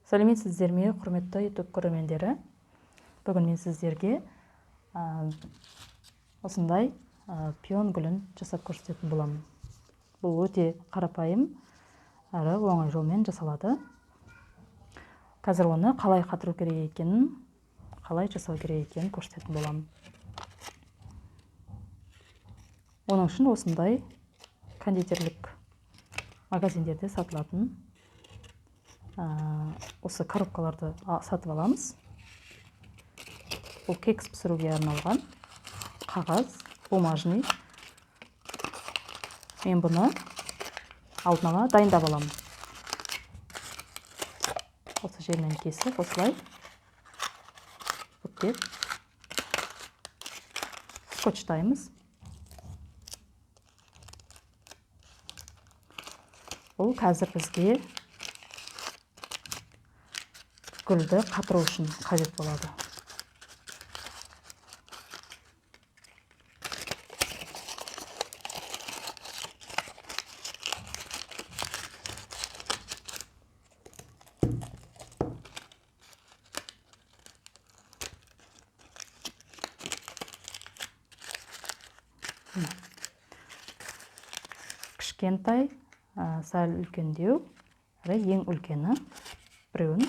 Сәлеметсіздер ме, құрметті YouTube көрермендері. Бүгін мен сіздерге осындай пион гүлін жасап көрсететін боламын. Бұл өте қарапайым әрі оңай жолмен жасалады. Қазір оны қалай қатыру керек екенін, қалай жасау керек екенін көрсететін боламын. Оның үшін осындай кондитерлік магазиндерде сатылатын осы коробкаларды сатып аламыз. Бұл кекс пісіруге арналған қағаз, бумажный. Мен бұны алдын ала дайындап аламын. Осы жерінен кесіп, осылай бүктеп скотчтаймыз. Бұл қазір бізге гүлді қатыру үшін қажет болады. Кішкентай, сәл үлкендеу, әрі ең үлкені біреуін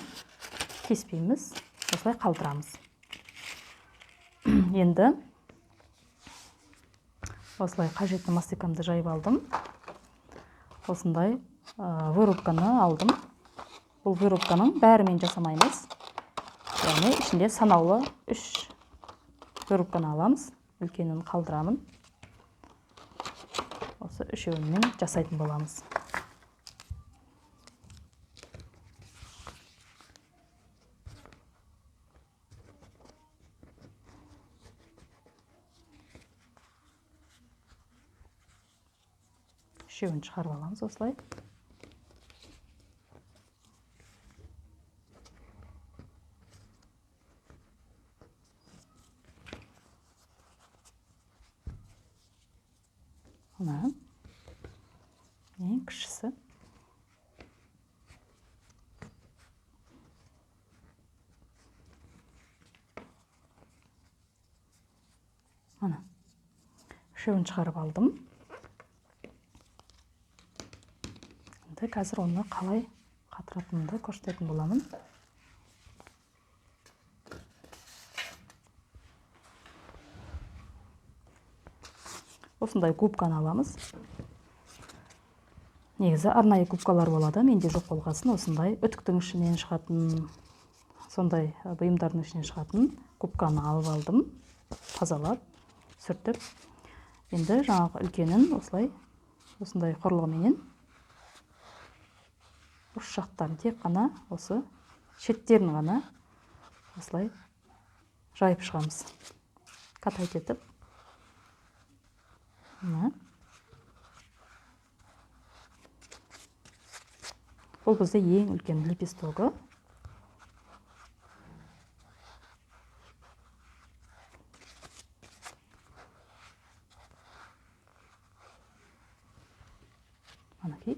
кеспейміз, осылай қалдырамыз. Енді осылай қажетті мастикамды жайып алдым. Осындай вырубканы алдым. Бұл вырубканың бәрімен жасамаймыз. Яғни ішінде санаулы 3 вырубканы аламыз. Үлкенін қалдырамын. Осы үшеуімен жасайтын боламыз. Үшеуін шығарып аламыз осылай. Мына ең кішісі. Мына үшеуін шығарып алдым. Енді қазір оны қалай қатыратынымды көрсететін боламын. Осындай губканы аламыз. Негізі арнайы губкалар болады, менде жоқ болғасын осындай үтіктің ішінен шығатын, сондай бұйымдардың ішінен шығатын губканы алып алдым, тазалап, сүртіп. Енді жаңағы үлкенін осылай, осындай құрылғыменен ұш жақтарын тек қана осы шеттерін ғана осылай жайып шығамыз. Катать етіп. Мына. Бұл бізде ең үлкен лепестогы. Мінекей.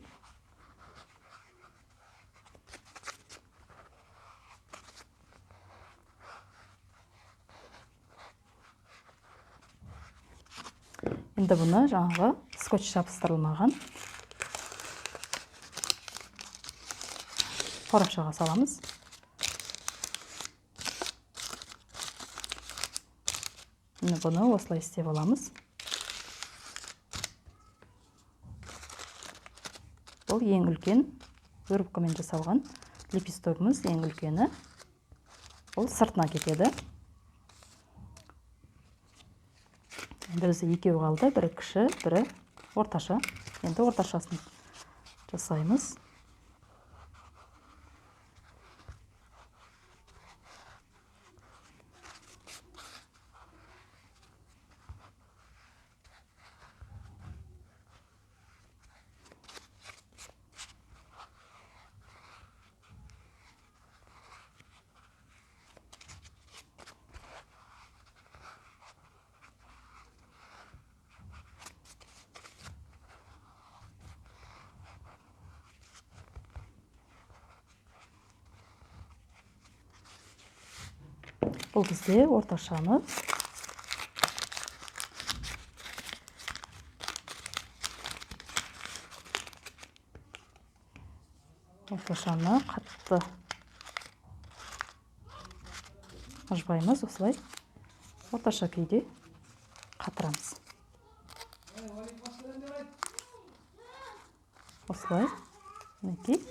Енді бұны жаңағы скотч жабыстырылмаған қорапшаға саламыз. Енді бұны осылай істеп аламыз. Бұл ең үлкен вырубкамен жасалған лепестогіміз, ең үлкені. Бұл сыртына кетеді. Енді бізде екеуі қалды, бірі кіші, бірі орташа. Енді орташасын жасаймыз. Бұл бізде орташаны. Орташаны қатты мыжбаймыз, осылай орташа күйде қатырамыз. Осылай, мінекей.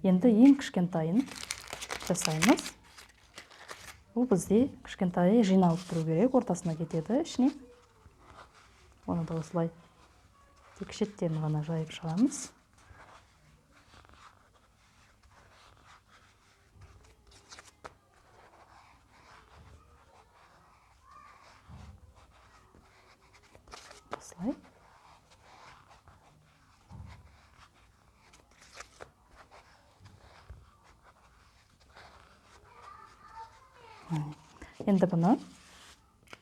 Енді ең кішкентайын жасаймыз. Бұл бізде кішкентайы жиналып тұру керек, ортасына кетеді ішіне. Оны да осылай тек шеттерін ғана жайып шығамыз. Осылай. Енді бұны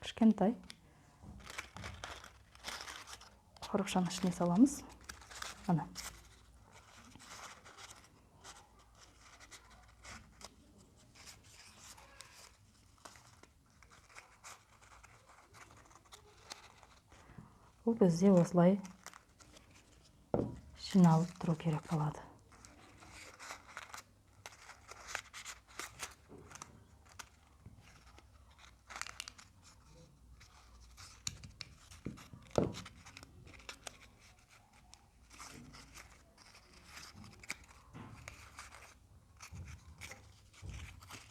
кішкентай қорапшаның ішіне саламыз. Ана. Бұл бізде осылай жиналып тұру керек болады.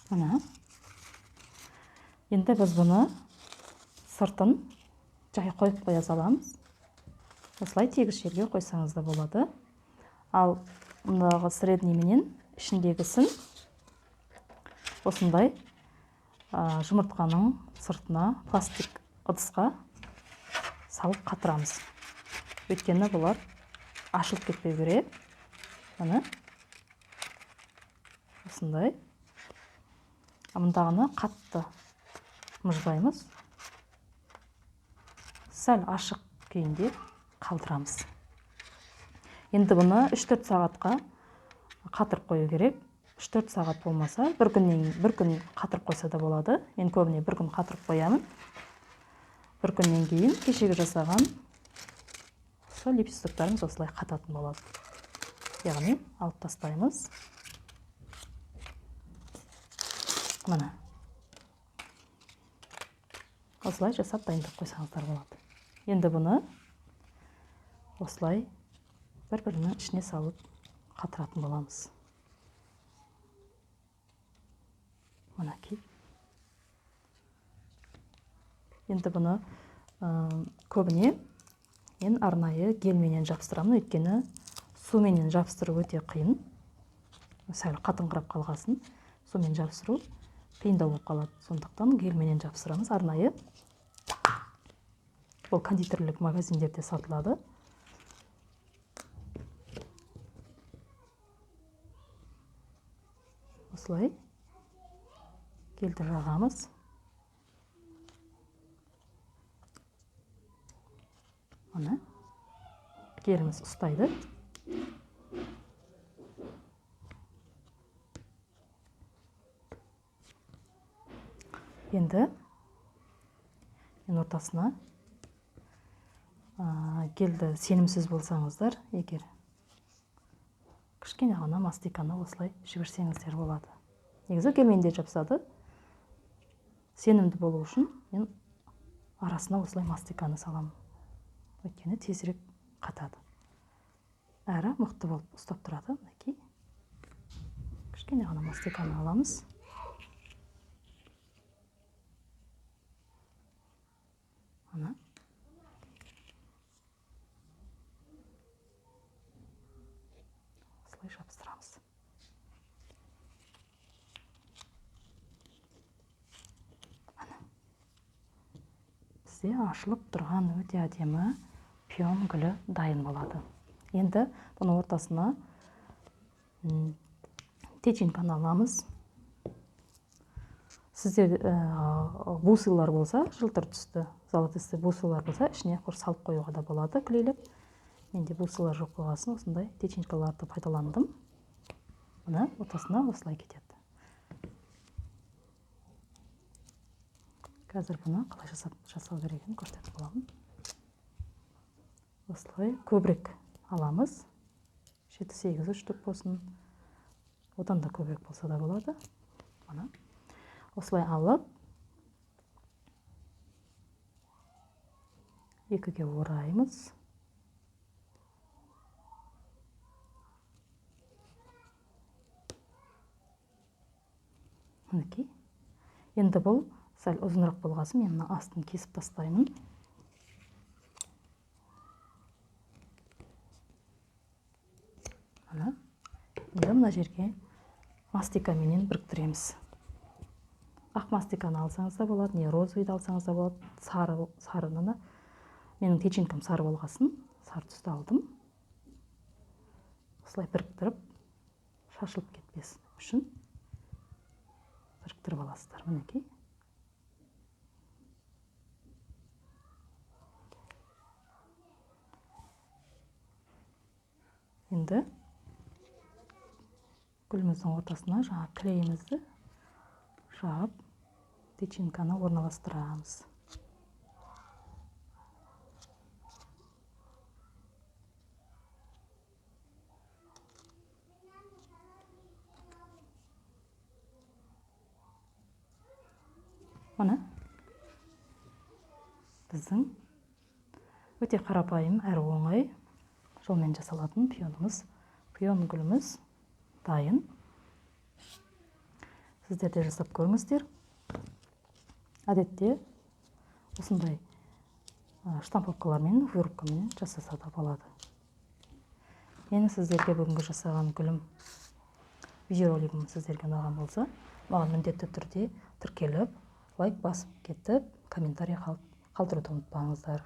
Мына. Енді біз бұны сыртын жай қойып қоя саламыз. Осылай тегіс жерге қойсаңыз да болады. Ал мындағы средний менен ішіндегісін осындай, жұмыртқаның сыртына пластик ыдысқа салып қатырамыз. Өйткені бұлар ашылып кетпеу керек. Міне. Осындай. Мындағыны қатты мыжбаймыз. Сәл ашық күйінде қалдырамыз. Енді бұны үш-төрт сағатқа қатырып қою керек. Үш-төрт сағат болмаса, бір күн қатырып қойса да болады. Мен көбіне бір күн қатырып қоямын. Бір күннен кейін кешегі жасаған осы лепестоктарымыз осылай қататын болады. Яғни алып тастаймыз. Міне. Осылай жасап дайындап қойсаңыздар болады. Енді бұны осылай бір-бірінің ішіне салып қатыратын боламыз. Мінекей. Енді бұны көбіне мен арнайы гельменен жабыстырамын, өйткені суменен жабыстыру өте қиын. Сәл қатыңқырап қалғасын сумен жабыстыру қиындау болып қалады. Сондықтан гельменен жабыстырамыз арнайы. Бұл кондитерлік магазиндерде сатылады. Осылай гельді жағамыз. Міне геліміз ұстайды. Енді мен ортасына гельді сенімсіз болсаңыздар, егер кішкене ғана мастиканы осылай жіберсеңіздер болады. Негізі гельмен де жабысады. Сенімді болу үшін мен арасына осылай мастиканы саламын. Өйткені тезірек қатады. Әрі мықты болып ұстап тұрады. Мінекей. Кішкене ғана мастиканы аламыз. Ана. Осылай жабыстырамыз. Ана. Бізде ашылып тұрған өте әдемі пион гүлі дайын болады. Енді бұның ортасына теченьканы аламыз. Сізде бусылар болса, жылтыр түсті, золотистый бусылар болса, ішіне құр салып қоюға да болады клейлеп. Менде бусылар жоқ болғасын осындай теченькаларды пайдаландым. Мына ортасына осылай кетеді. Қазір бұны қалай жасау керегін көрсететін боламын. Осылай көбірек аламыз. 7-8 штук болсын. Одан да көбірек болса да болады. Мына. Осылай алып, екіге ораймыз. Мінекей. Енді бұл сәл ұзынырақ болғасын мен мына астын кесіп тастаймын. Мына. Енді мына жерге мастикаменен біріктіреміз. Ақ мастиканы алсаңыз да болады, не розовыйды алсаңыз да болады, сарыны. Менің тычинкам сары болғасын, сары түсті алдым. Осылай біріктіріп, шашылып кетпес үшін біріктіріп аласыздар. Мінекей. Енді гүліміздің ортасына жаңа клейімізді жағып, тычинканы орналастырамыз. Мына біздің өте қарапайым әрі оңай жолмен жасалатын пионымыз, пион гүліміз дайын. Сіздер де жасап көріңіздер. Әдетте осындай штамповкалармен, вырубкамен жасаса да болады. Менің сіздерге бүгінгі жасаған гүлім, видеоролигім сіздерге ұнаған болса, маған міндетті түрде тіркеліп, лайк басып кетіп, комментарий қалдыруды ұмытпаңыздар.